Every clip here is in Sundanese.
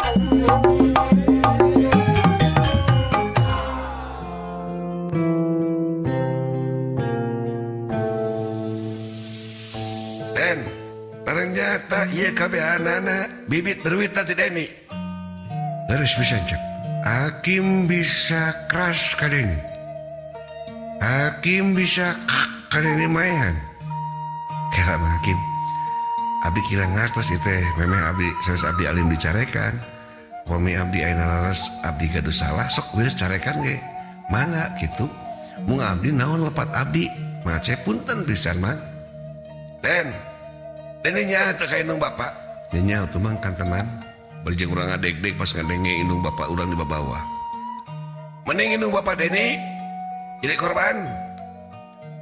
Den, ternyata ieu kabehanana bibit berwita ti Deni. Terus bisa cek. Hakim bisa keras ka Deni. Hakim bisa ka Deni maehan. Kela mah Hakim. Abdi kira ngartos ieu teh memeh abdi sanes abdi alim dicarekan. Upami abdi ayeuna laras abdi gaduh salah sok geus carekan ge. Mangga kitu. Mung abdi naon lepat abdi. Mang Acep punten pisan mang. Den, Deni nya teu ka indung bapa. Nya nya atuh mang kantenan. Bari jeung urang ngadegdeg pas ngadenge indung bapa urang di babawah. Mending indung bapa Deni jadi korban.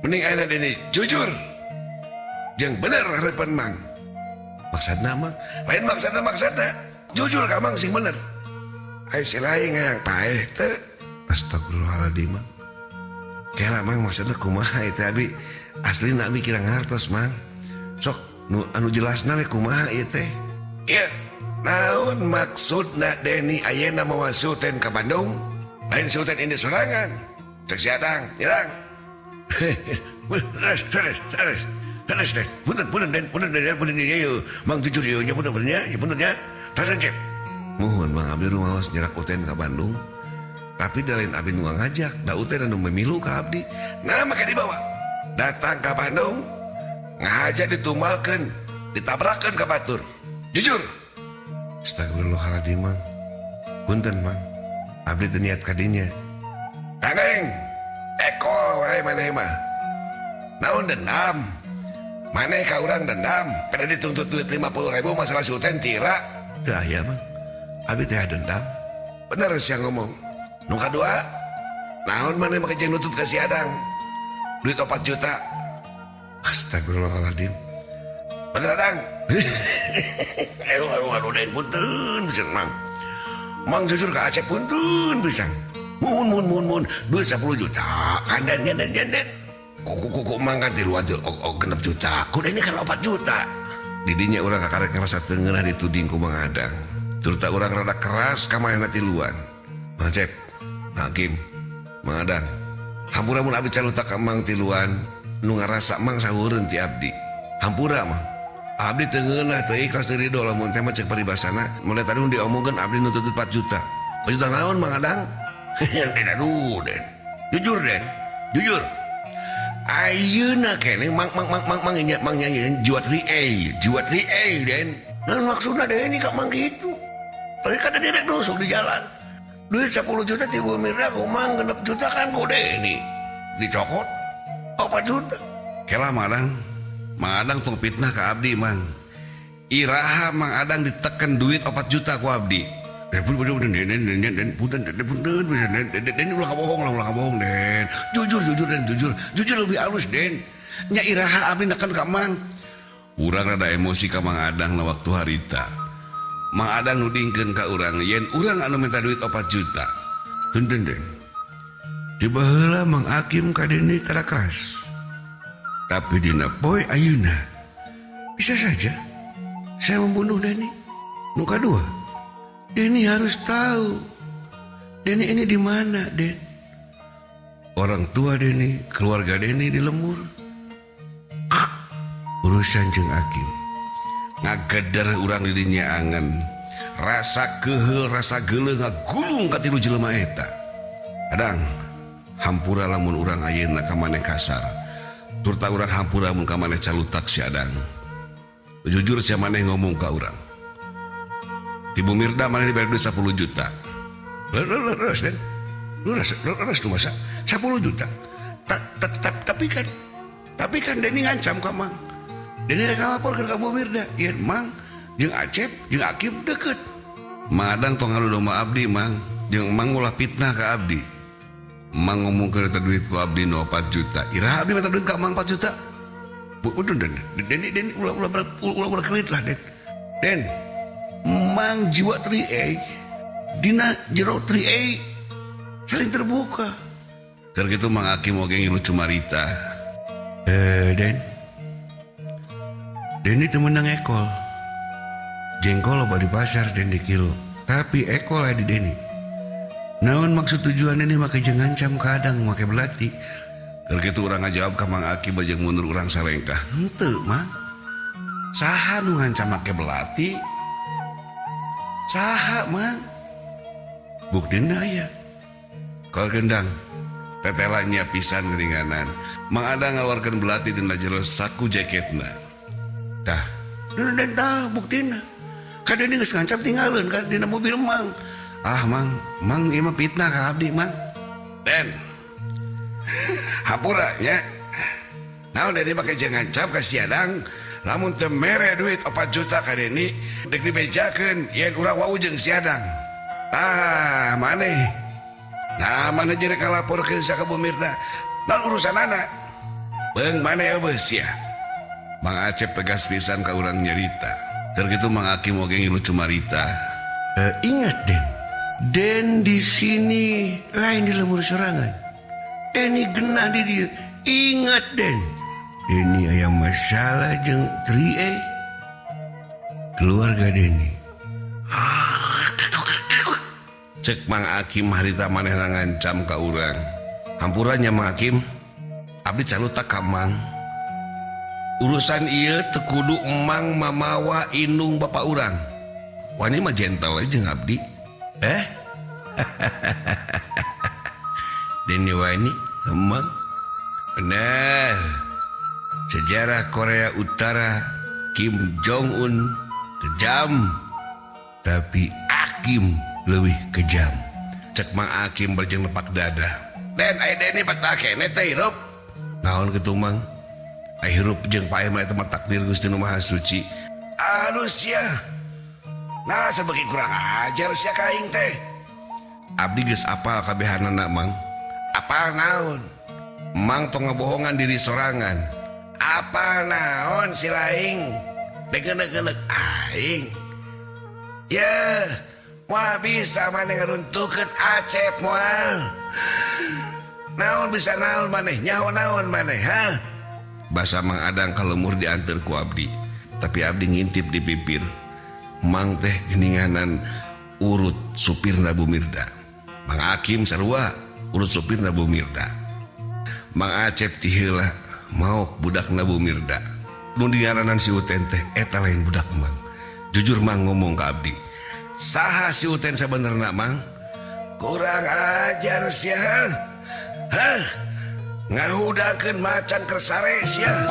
Mending ayeuna Deni jujur jeung bener hareupan mang. Maksudna mang lain maksudna maksudna jujur ka mang sing bener. Ai si lain hayang paeh teu. Astagfirullahaladzim mang. Kela mang maksudna kumaha ieu teh abi aslina abi kira ngartos mang. Sok nu anu jelasna we kumaha ieu teh. Ieu naon maksudna Deni ayeuna mawa Sultan ka Bandung? Lain Sultan ini sorangan. Cek si Adang, nyerang. Terus, terus, terus. Terus deh. Punten, punten, Den, punten, Den, punten, ieu. Mang jujur ieu nya punten punten nya, ya punten nya. Tasan cek. Muhun Mang abdi rumaos nyerak Uten ka Bandung. Tapi da lain abdi nu ngajak, da Uten anu memilu ka abdi. Nah make dibawa. Datang ka Bandung, ngahaja ditumbalkeun, ditabrakeun ka batur. Jujur. Astagfirullahaladzim Mang. Punten Mang. Abdi teu niat ka dinya. Kaneng, ekol wae maneh mah. Naon dendam? Maneh ka urang dendam, kada dituntut duit 50.000 masalah Sultan tira. Teu aya Mang. Abdi teh dendam. Bener sia ngomong. Nu kadua, naon maneh make jeung nutut ka si Adang? Duit 4 juta. Astagfirullahaladzim. Bener Adang? Aduh, aduh, aduh, Den, punten pisan Mang. Mang jujur ka Acep punten pisan. Muhun, muhun, muhun, muhun. Duit 10 juta. Kan Den, den, den, den, den. Kuku, kuku, Mang kan tiluan teu, og, og, 6 juta. Kudu ini kan 4 juta. Didinya urang kakarek ngerasa teu ngeunah dituding ku Mang Adang. Turta urang rada keras ka manehna tiluan. Mang Acep, Mang Hakim, Mang Adang. Hampura mun abdi calutak ka Mang tiluan nu ngarasa Mang sahureun ti abdi. Hampura Mang. Abdi teu ngeunah teu ikhlas teu ridho lamun teh mah cek paribasana. Mulai tadi nu diomongkeun abdi nuntut 4 juta. 4 juta naon Mang Adang? Den, aduh Den. Jujur Den, jujur. Ayeuna keneh Mang Mang Mang Mang Mang nya Mang nyanyi jiwa 3A, jiwa 3A Den. Naon maksudna Den ini ka Mang kitu? Tapi kan direk nusuk di jalan. Duit 10 juta ti Bu Mirna ku Mang 6 juta kan ku Deni. Dicokot 4 juta. Kela Mang Adang. Mang Adang tong fitnah ka abdi Mang. Iraha Mang Adang diteken duit 4 juta ku abdi. Den, punten, punten, Den, Den, Den, Den, punten, Den, punten, Den, Den, Den, Den, ulah kabohong lah, ulah kabohong, Den. Jujur, jujur, Den, jujur. Jujur lebih halus, Den. Nya iraha abdi neken ka Mang. Urang rada emosi ka Mang Adang na waktu harita. Mang Adang nudingkeun ka urang yen urang anu minta duit 4 juta. Punten, Den. Di baheula Mang Hakim ka Deni tara keras. Tapi dina poe ayeuna bisa saja saya membunuh Deni. Nu kadua, Deni harus tahu Deni ini di mana, Den. Orang tua Deni, keluarga Deni di lembur. Urusan jeung Hakim. Ngageder urang di dinya angen. Rasa keheul, rasa geuleuh ngagulung ka tilu jelema eta. Adang, hampura lamun urang ayeuna ka maneh kasar. Turta urang hampura mun ka maneh calutak si Adang. Jujur sia maneh ngomong ka urang. Ti Bu Mirda maneh diberi duit 10 juta. Leres, Den. Leres, leres tuh masa 10 juta. Tapi kan Deni ngancam ka Mang. Deni rek ngalaporkeun ka Bu Mirda. Yen Mang jeung Acep jeung Hakim deket. Mang Adang tong ngadu domba abdi, Mang. Jeung Mang ulah fitnah ka abdi. Mang ngomongkeun eta duit ku abdi nu 4 juta. Iraha abdi minta duit ka Mang 4 juta. Punten, Den. Deni, Deni ulah, ulah, ulah, ulah kelit lah, Den. Den, Mang jiwa 3A dina jero 3A saling terbuka. Keur kitu Mang Hakim oge ngilu cumarita. Den. Deni teu meunang ekol. Jengkol loba di pasar Den di kilo. Tapi Eko lah di Deni. Naon maksud tujuan ini make jeung ngancam kadang make belati. Keur kitu urang ngajawab ka Mang Aki bajeng mundur urang salengkah. Henteu Mang. Saha nu ngancam make belati? Saha Mang? Buktina aya. Kol gendang. Tetelanya pisan geuninganan. Mang Adang ngaluarkeun belati tina jero saku jaketna. Tah, tah buktina. Ka Deni geus ngancam tinggalin ka dina mobil Mang. Ah Mang, Mang ieu mah fitnah ka abdi Mang. Den. Hampura nya. Naon Deni make jeung ngancam ka si Adang lamun teu mere duit 4 juta ka Deni deuk dibejakeun yen urang wau jeung si Adang. Ah, maneh. Nah, mana jadi kalaporkeun ka Bu Mirna. Naon urusanana? Beung maneh eueuh sia. Mang Acep tegas pisan ka urang nyarita. Keur kitu Mang Akim oge ngilu cumarita. Ingat Den, Den di sini lain di lembur sorangan. Deni genah di dieu. Ingat Den, Deni aya masalah jeung Tri keluarga Deni. Cek Mang Akim harita manehna ngancam ka urang. Hampura nya Mang Akim, abdi calutak ka Mang. Urusan ieu teu kudu Emang mamawa indung bapak urang. Wani mah gentle aja jeung abdi. Deni wani emang bener. Sejarah Korea Utara Kim Jong Un kejam, tapi Akim lebih kejam. Cek Mang Akim berjeng nepak dada. Den aya Deni batak kene teh hirup. Naon kitu Mang? Ai hirup jeung paeh mah eta mah takdir Gusti Nu Maha Suci. Aduh sia. Nah sabeuki kurang ajar sia ka aing teh. Abdi geus apal kabehanana Mang. Apal naon? Mang tong ngabohongan diri sorangan. Apal naon si laing? Dek ngeuneuk-ngeuneuk aing. Yeuh, moal bisa maneh ngaruntuhkeun Acep moal. Naon bisa naon maneh? Nyaho naon maneh, ha? Basa Mang Adang ka lemur dianteur ku abdi, tapi abdi ngintip di pipir. Mang teh geuninganan urut supirna Bu Mirda. Mang Akim sarua urut supirna Bu Mirda. Mang Acep ti heula maok budakna Bu Mirda. Nu dingaranan si Uten teh eta lain budak Mang. Jujur Mang ngomong ka abdi. Saha si Uten sabenerna Mang? Kurang ajar sia. Hah? Ngahudangkeun macan keur sare sia.